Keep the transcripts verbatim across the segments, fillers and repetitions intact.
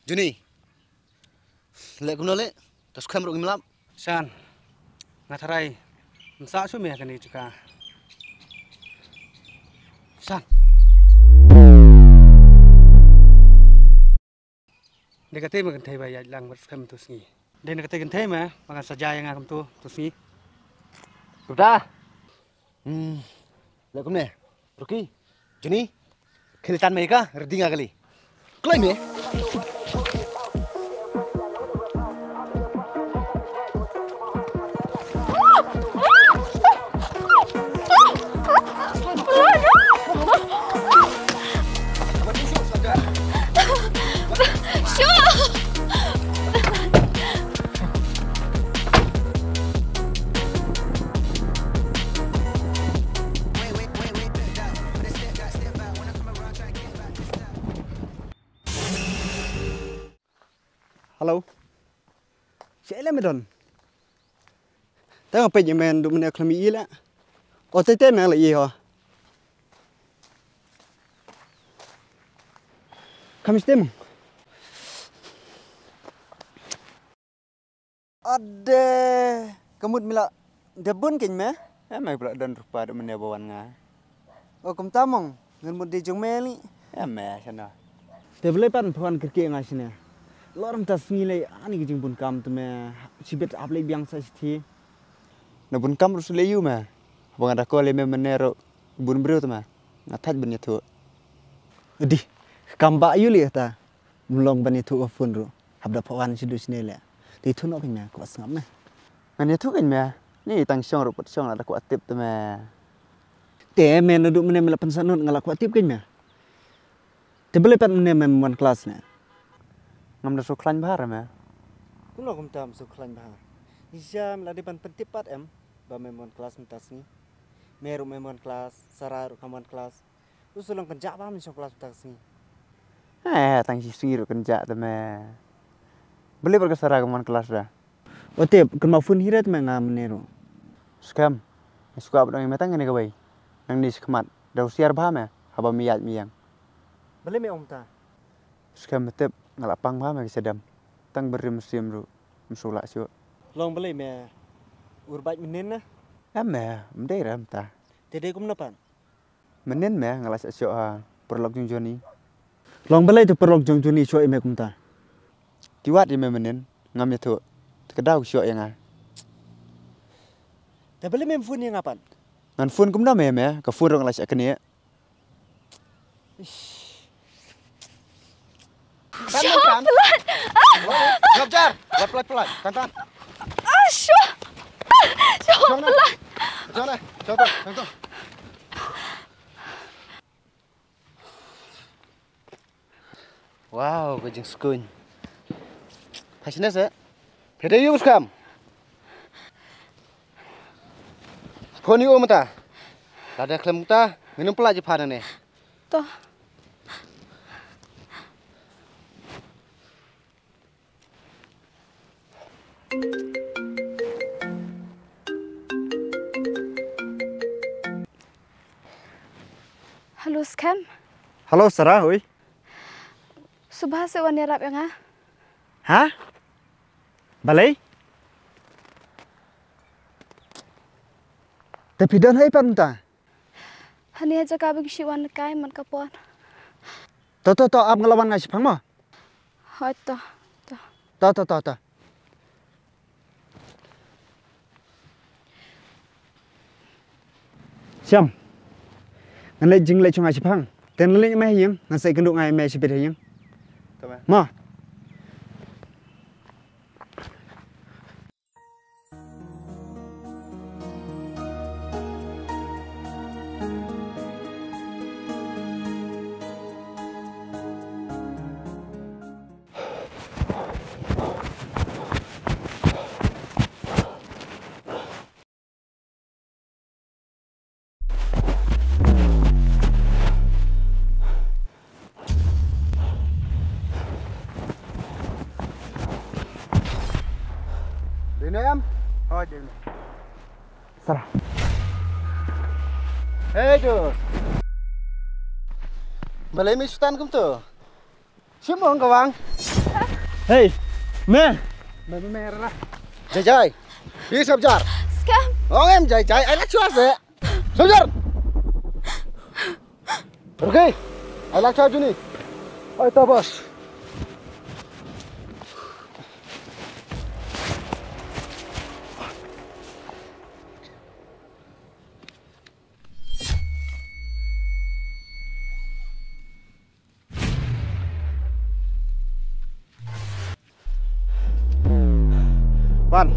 Juni. Leh kumno leh? Ta skhem ruh ngim lap. Shan. Nga tharai. Msa shu meh kane chuka. Shan. Dei kata ma kynthei ba ïaid lang bad skhem tu sngi. Dei na kata kynthei ma ba ngan sa jia ïa nga kumtu tu sngi. Kumta. Hmm. Leh kumne. Rocky. Juni. Khlieh tan me ka, ready nga kali. Kloi me. Hello. Shaei leh me don? Te nga peit ïa me naduh mynne khlem ïohi leh. O te te me la ïohi ho. Kham stem. Ade, ka mut me la dep bun kein me? Em, me pla don rupa da mynne ba wan nga. O kumta mo, ngan mut dei jong me li. Em, me shano. Te balei pat phone kyrkieh nga shane. Lor mynta sngi lei ani ka jingbun kam te me. Shibit ap lei biang sa shithi. Na bun kam ruh shu lei ïu me. Ba nga da call ïa me mynne ruh bun briew te me. Nga thait ban ïathuh. Adi, kam ba ïu li ta. Mlong ban ïathuh ka phone ruh. Hap da phone shu du shane leh. Te ïathuh noh kein me, kwah sngap me. Ngan ïathuh kein me. Ni tang shong ruh pat shong la da kwah tip te me. Te me naduh mynne me la pynsah nud nga la kwah tip kein me. Te balei pat mynne mem wan klas ne? Ngam da sngewkhlaiñ bha re me. Kumno kumta ym sngewkhlaiñ bha? Ngi shisha me la dei ban pyntip pat em ba mem wan klas mynta sngi. Me ruh mem wan klas, Sara ruh kam wan klas. U sa long kynjah bha mynshong klas mynta sngi. Eh, tang shi sngi ruh kynjah te me. Balei pat ka Sara kam wan klas da? O tip, kynmaw phone hi re te me nga mynne ruh. Skhem. Nga shu kwah ban ong ïa me tang kane kawei. Nangne shakhmat da husiar bha me haba me ïaid me ïeng. Balei me ong kumta? Skhem me tip, nga la pang bha me ka shadem. Tang ban rim mynsiem ruh ym shu lah shuh. Long balei me? Ur bait mynnin na? Em me, ym dei re mynta. Te dei kumno pat? Mynnin me nga la shah shoh ha paralok jong Johnny. Long balei te paralok jong Johnny shoh ïa me kumta? Ki wad ïa me mynnin, ngam ïathuh. Te ka daw ki shoh ïa nga. Te balei mem phone ïa nga pat? Ngan phone kumno me me, ka phone ruh nga la shah knieh. Kan kan. Ngap jar. Wat pelat pelat. Kan kan. Ah, shuh. Shuh pelat. Jom na. Jom na. Jom na. Wow, ka jingskuin. Pha shane se. Phi dei ïa u skam. Phone ïa u mynta. Lada khlem mynta, ngin ym pynlait jingpha nangne. To. Hello, Skhem. Hello, Sara, hoi. Sngewbha seh wan ïarap ïa nga. Ha? Balei? Te phi don haei pat mynta? Hangne ha jaka ba ngi shu wan kai man ka por. To, to, to, ap nga la wan nga shipang mo. Hooid to, to. To, to, to, to. Shem. Ngan leit jingleit jong nga shipang. Te ngan leit ma ha ïing, ngan sa ïakynduh nga ïa me shibit ha ïing. To me. Mo. Dei ne em? Hooid, dei ne. Sara. Hei, tu. Balei me shu tan kumtu? Shim ong ka wang. Hey, me. Me, me, me, ra. Jai jai. Hi sab jar. Skhem. Ong em jai jai. Ai lak shuwa se. Sab jar. Okay. Ai lak shuwa juni. Ai ta bas. Wan.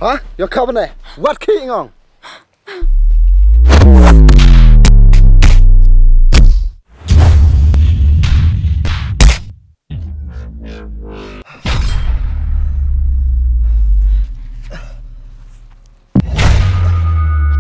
Ha? Ïa ka bynta wat ki ngong.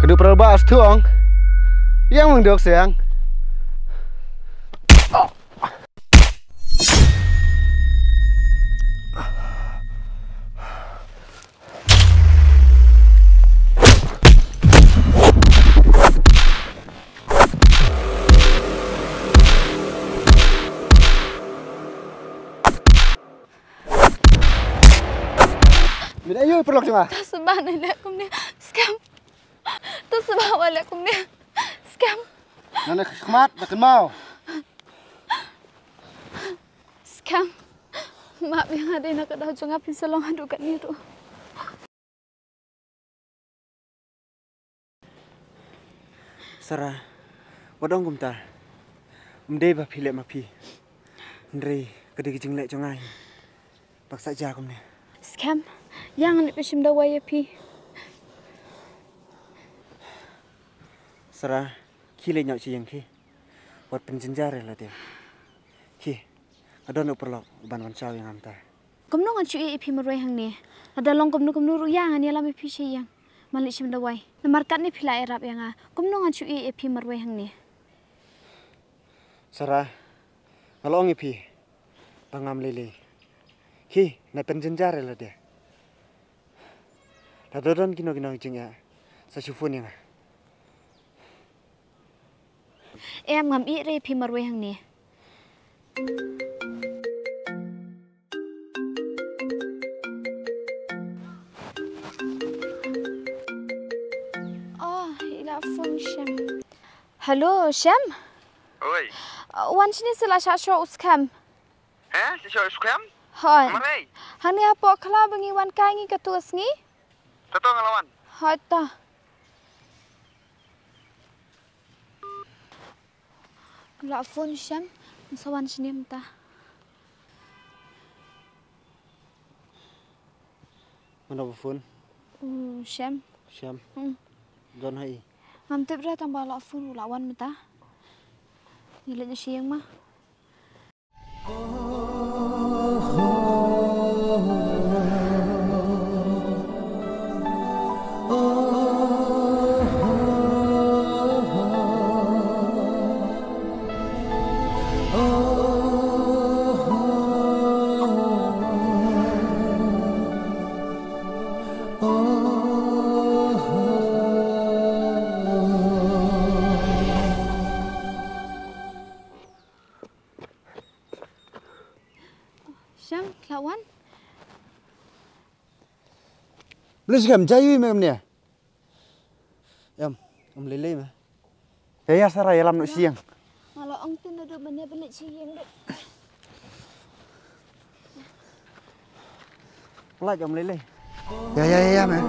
Ka duk pynroi ba as thuh ong. Ïa meng dok siang. Mynta ïa u paralok jong nga. Tang shu ba nang leh kumne. Skhem. Tang shu ba wat leh kumne. Skhem. Nang leh khmat da kynmaw. Skhem. Map ïa nga dei na ka daw jong nga phin sa long haduh katne ruh. Sara, wat ong kumta. Ym dei ba phi leh ma phi. Hynrei ka dei ka jingleh jong nga hi. Bak sa ja kumne. Skhem, ïa ngan leit pynshim dawai ïa phi. Sara, khie leit noh sha ïing khie. Wat pynjynjar ïa lade. Khie, nga don u paralok uban wan shaw ïa nga mynta. Kumno ngan shu ïeh ïa phi marwei hangne? Lada long kumno kumno ruh ïa ngan ïalam ïa phi sha ïing. Ngan leit shim dawai. Namar katne phi la ïarap ïa nga. Kumno ngan shu ïeh ïa phi marwei hangne? Sara, nga la ong ïa phi ba ngam lei lei. Khie, nai pynjynjar ïa lade. Lada don kino kino ki jingeh, sa shu phone ïa nga. Em, ngam ïeh re ïa phi marwei hangne. Oh, i la phone Shem. Hello, Shem? Oi. Uh, wan shane se la shah shoh u Skhem. He? Shah shoh u Skhem? Hooid. Marei? Hangne hapoh khlaw ba ngi wan kai ngi katto ka sngi. To to nga la wan. Hooid to. La phone Shem, sa wan shane mynta. Mano ba phone? U Shem. Shem. Hmm. Don ha i? Ngam tip re tang ba la phone u la wan mynta. Ngi leit noh sha ïing ma. Shem, la wan? Blei Shem, jai wi me em ne? Em, em lei lei me. Ïa ïa Sara, ïalam noh sha ïing. Nga la Ong tin na du mane balik si yang dek. Pula jom lele. Ya ya ya ya man.